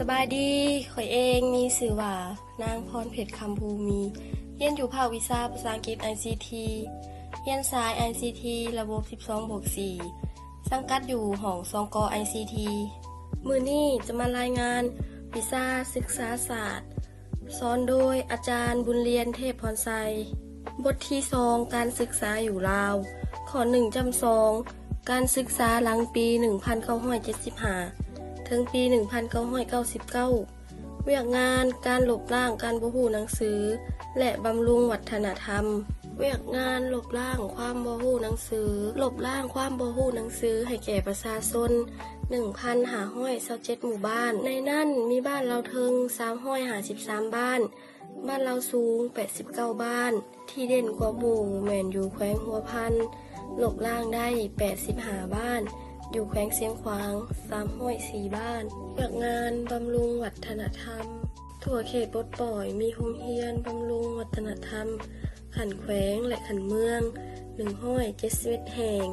ສະບາຍດີ, ຂ້ອຍເອງມີຊື່ວ່າ ນາງ ພອນເພັດ ຄຳພູມີ, ຮຽນຢູ່ພາກວິຊາພາສາອັງກິດ ໄອຊີທີ, ຮຽນສາຍ ໄອຊີທີ ລະບົບ ສິບສອງບວກສີ່ ສັງກັດຢູ່ຫ້ອງສອງ ກ ໄອຊີທີ. ມື້ນີ້ຈະມາລາຍງານວິຊາສຶກສາສາດ, ສອນໂດຍອາຈານ ບຸນລຽນ ເທບພອນໄຊ. ບົດທີສອງ ການສຶກສາຢູ່ລາວ. ຂໍ້ໜຶ່ງ ຈຳສອງ ການສຶກສາຫຼັງປີໜຶ່ງພັນເກົ້າຮ້ອຍເຈັດສິບຫ້າ ເຖິງປີໜຶ່ງພັນເກົ້າຮ້ອຍເກົ້າສິບເກົ້າ. ວຽກງານການລົບລ້າງການບໍ່ຮູ້ໜັງສື ແລະ ບຳລຸງວັດທະນະທຳ. ວຽກງານລົບລ້າງຄວາມບໍ່ຮູ້ໜັງສື. ລົບລ້າງຄວາມບໍ່ຮູ້ໜັງສືໃຫ້ແກ່ປະຊາຊົນ ໜຶ່ງພັນຫ້າຮ້ອຍຊາວເຈັດ ໝູ່ບ້ານ. ໃນນັ້ນມີບ້ານລາວເທິງ ສາມຮ້ອຍຫ້າສິບສາມ ບ້ານ, ບ້ານລາວສູງ ແປດສິບເກົ້າ ບ້ານ. ທີ່ເດັ່ນກວ່າໝູ່ແມ່ນຢູ່ແຂວງຫົວພັນ ລົບລ້າງໄດ້ ແປດສິບຫ້າ ບ້ານ, ຢູ່ແຂວງຊຽງຂວາງ ສາມຮ້ອຍສີ່ ບ້ານ. ວຽກງານບຳລຸງວັດທະນະທຳ. ທົ່ວເຂດປົດປ່ອຍມີໂຮງຮຽນບຳລຸງວັດທະນະທຳຂັ້ນແຂວງ ແລະ ຂັ້ນເມືອງ ໜຶ່ງຮ້ອຍເຈັດສິບເອັດ ແຫ່ງ,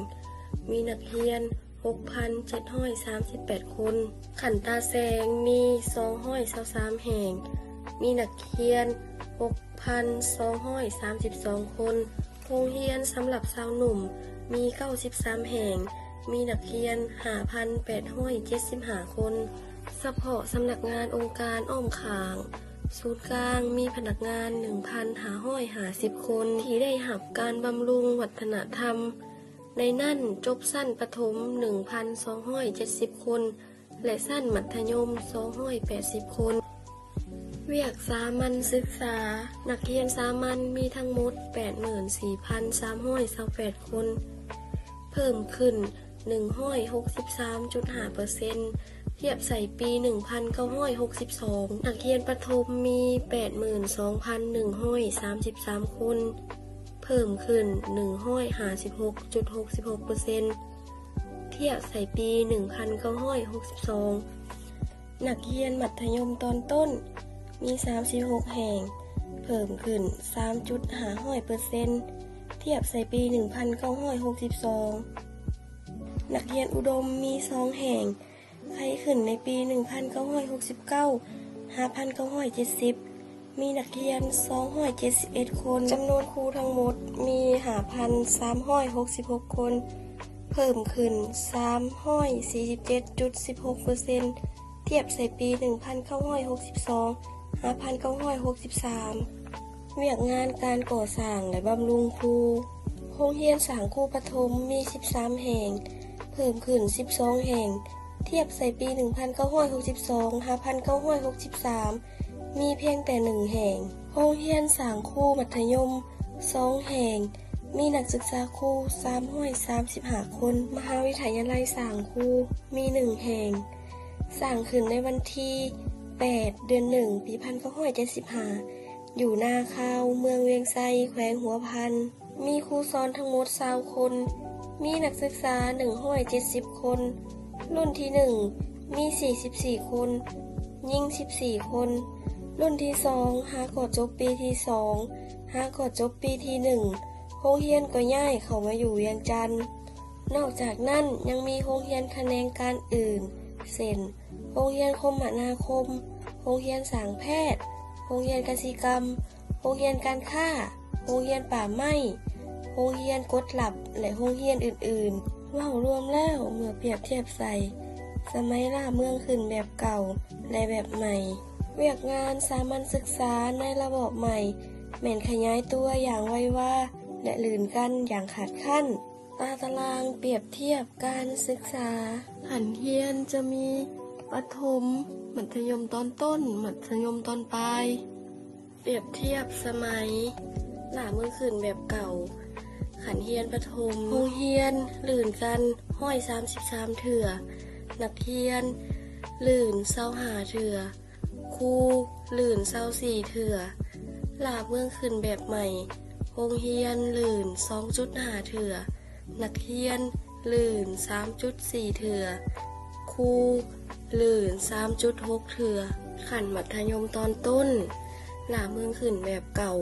ມີນັກຮຽນ ຫົກພັນເຈັດຮ້ອຍສາມສິບແປດ ຄົນ. ຂັ້ນຕາແສງມີ ສອງຮ້ອຍຊາວສາມ ແຫ່ງ, ມີນັກຮຽນ ຫົກພັນສອງຮ້ອຍສາມສິບສອງ ຄົນ. ໂຮງຮຽນສຳລັບຊາວໜຸ່ມມີ ເກົ້າສິບສາມ ແຫ່ງ, ມີນັກຮຽນ ຫ້າພັນແປດຮ້ອຍເຈັດສິບຫ້າ ຄົນ. ສະເພາະສຳນັກງານອົງການອ້ອມຂ້າງສູນກາງ ມີພະນັກງານ ໜຶ່ງພັນຫ້າຮ້ອຍຫ້າສິບ ຄົນ ທີ່ໄດ້ຮັບການບຳລຸງວັດທະນະທຳ. ໃນນັ້ນຈົບຊັ້ນປະຖົມ ໜຶ່ງພັນສອງຮ້ອຍເຈັດສິບ ຄົນ ແລະ ຊັ້ນມັດທະຍົມ ສອງຮ້ອຍແປດສິບ ຄົນ. ວຽກສາມັນສຶກສາ. ນັກຮຽນສາມັນມີທັງໝົດ ແປດໝື່ນສີ່ພັນສາມຮ້ອຍຊາວແປດ ຄົນ, ເພີ່ມຂຶ້ນ ໜຶ່ງຮ້ອຍຫົກສິບສາມຈຸດຫ້າເປີເຊັນ ທຽບໃສ່ປີໜຶ່ງພັນເກົ້າຮ້ອຍຫົກສິບສອງ. ນັກຮຽນປະຖົມມີ ແປດໝື່ນສອງພັນໜຶ່ງຮ້ອຍສາມສິບສາມ ຄົນ, ເພີ່ມຂຶ້ນ ໜຶ່ງຮ້ອຍຫ້າສິບຫົກຈຸດຫົກສິບຫົກເປີເຊັນ ທຽບໃສ່ປີໜຶ່ງພັນເກົ້າຮ້ອຍຫົກສິບສອງ. ນັກຮຽນມັດທະຍົມຕອນຕົ້ນມີ ສາມສິບຫົກ ແຫ່ງ, ເພີ່ມຂຶ້ນ ສາມຈຸດຫ້າຮ້ອຍເປີເຊັນ ທຽບໃສ່ປີໜຶ່ງພັນເກົ້າຮ້ອຍຫົກສິບສອງ. ນັກຮຽນອຸດົມມີ ສອງ ແຫ່ງ, ໄຄຂຶ້ນໃນປີໜຶ່ງພັນເກົ້າຮ້ອຍຫົກສິບເກົ້າ ຫາພັນເກົ້າຮ້ອຍເຈັດສິບ ມີນັກຮຽນ ສອງຮ້ອຍເຈັດສິບເອັດ ຄົນ. ຈຳນວນຄູທັງໝົດມີ ຫ້າພັນສາມຮ້ອຍຫົກສິບຫົກ ຄົນ, ເພີ່ມຂຶ້ນ ສາມຮ້ອຍສີ່ສິບເຈັດຈຸດສິບຫົກເປີເຊັນ ທຽບໃສ່ປີໜຶ່ງພັນເກົ້າຮ້ອຍຫົກສິບສອງ ຫາພັນເກົ້າຮ້ອຍຫົກສິບສາມ. ວຽກງານການກໍ່ສ້າງ ແລະ ບຳລຸງຄູ. ໂຮງຮຽນສ້າງຄູປະຖົມມີ ສິບສາມ ແຫ່ງ, ເພີ່ມຂຶ້ນ ສິບສອງ ແຫ່ງ ທຽບໃສ່ປີໜຶ່ງພັນເກົ້າຮ້ອຍຫົກສິບສອງ ຫາພັນເກົ້າຮ້ອຍຫົກສິບສາມ ມີພຽງແຕ່ ໜຶ່ງ ແຫ່ງ. ໂຮງຮຽນສ້າງຄູມັດທະຍົມ ສອງ ແຫ່ງ, ມີນັກສຶກສາຄູ ສາມຮ້ອຍສາມສິບຫ້າ ຄົນ. ມະຫາວິທະຍາໄລສ້າງຄູມີ ໜຶ່ງ ແຫ່ງ, ສ້າງຂຶ້ນໃນວັນທີ ແປດ ເດືອນ ໜຶ່ງ ປີໜຶ່ງພັນເກົ້າຮ້ອຍເຈັດສິບຫ້າ ຢູ່ນາຄາວ ເມືອງວຽງໄຊ ແຂວງຫົວພັນ. ມີຄູສອນທັງໝົດ ຊາວ ຄົນ, ມີນັກສຶກສາ ໜຶ່ງຮ້ອຍເຈັດສິບ ຄົນ. ລຸ້ນທີ ໜຶ່ງ ມີ ສີ່ສິບສີ່ ຄົນ, ຍິງ ສິບສີ່ ຄົນ. ລຸ້ນທີ ສອງ ຫາກໍຈົບປີທີ ສອງ ຫາກໍຈົບປີທີ ໜຶ່ງ ໂຮງຮຽນກໍຍ້າຍເຂົ້າມາຢູ່ວຽງຈັນ. ນອກຈາກນັ້ນຍັງມີໂຮງຮຽນຂະແໜງການອື່ນ ເຊັ່ນ ໂຮງຮຽນຄົມມະນາຄົມ, ໂຮງຮຽນຊ່າງແພດ, ໂຮງຮຽນກະສິກຳ, ໂຮງຮຽນການຄ້າ, ໂຮງຮຽນປ່າໄມ້, ໂຮງຮຽນກົດລັບ ແລະ ໂຮງຮຽນອື່ນໆ. ເວົ້າລວມແລ້ວ, ເມື່ອປຽບທຽບໃສ່ສະໄໝລ່າເມືອງຂຶ້ນແບບເກົ່າ ແລະ ແບບໃໝ່, ວຽກງານສາມັນສຶກສາໃນລະບອບໃໝ່ແມ່ນຂະຫຍາຍຕົວຢ່າງໄວວາ ແລະ ລື່ນກັນຢ່າງຂາດຂັ້ນ. ຕາຕະລາງປຽບທຽບການສຶກສາ. ຂັ້ນຮຽນຈະມີປະຖົມ, ມັດທະຍົມຕອນຕົ້ນ, ມັດທະຍົມຕອນປາຍ. ປຽບທຽບສະໄໝຫຼ້າເມືອງຂຶ້ນແບບເກົ່າ. ຂັ້ນຮຽນປະຖົມ, ໂຮງຮຽນລື່ນກັນ ຮ້ອຍສາມສິບສາມ ເທື່ອ, ນັກຮຽນລື່ນ ຊາວຫ້າ ເທື່ອ. ຄູລື່ນ ຊາວສີ່ ເທື່ອ. ຫຼ້າເມືອງຂຶ້ນແບບໃໝ່, ໂຮງຮຽນລື່ນ ສອງຈຸດຫ້າ ເທື່ອ, ນັກຮຽນລື່ນ ສາມຈຸດສີ່ ເທື່ອ, ຄູລື່ນ ສາມຈຸດຫົກ ເທື່ອ. ຂັ້ນມັດທະຍົມຕອນຕົ້ນ, ຫຼ້າເມືອງຂຶ້ນແບບເກົ່າ,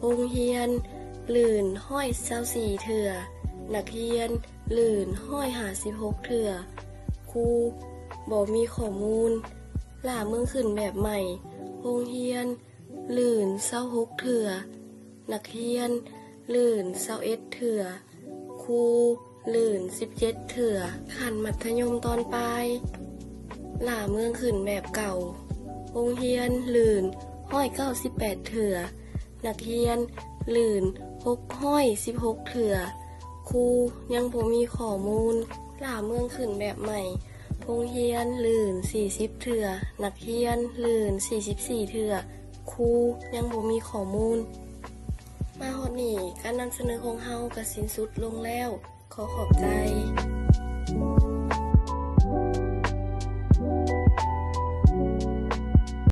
ໂຮງຮຽນລື່ນ ຮ້ອຍຊາວສີ່ ເທື່ອ, ນັກຮຽນ ລື່ນ ຮ້ອຍຫ້າສິບຫົກ ເທື່ອ, ຄູບໍ່ມີຂໍ້ມູນ. ຫຼ້າເມືອງຂຶ້ນແບບໃໝ່, ໂຮງຮຽນ ລື່ນ ຊາວຫົກເທື່ອ, ນັກຮຽນ ລື່ນ ຊາວເອັດເທື່ອ, ຄູ ລື່ນ ສິບເຈັດເທື່ອ. ຂັ້ນມັດທະຍົມຕອນປາຍ, ຫຼ້າເມືອງຂຶ້ນແບບເກົ່າ, ໂຮງຮຽນ ລື່ນ ຮ້ອຍເກົ້າສິບແປດເທື່ອ, ນັກຮຽນ ລື່ນ ຫົກຮ້ອຍສິບຫົກເທື່ອ, ຄູ ຍັງບໍ່ມີຂໍ້ມູນ. ຫຼ້າເມືອງຂຶ້ນແບບໃໝ່, ໂຮງຮຽນ ລື່ນ ສີ່ສິບເທື່ອ, ນັກຮຽນ ລື່ນ ສີ່ສິບສີ່ເທື່ອ, ຄູ ຍັງບໍ່ມີຂໍ້ມູນ. ມາຮອດນີ້, ການນຳສະເໜີຂອງເຮົາກໍສິ້ນສຸດລົງແລ້ວ. ຂໍຂອບໃຈ.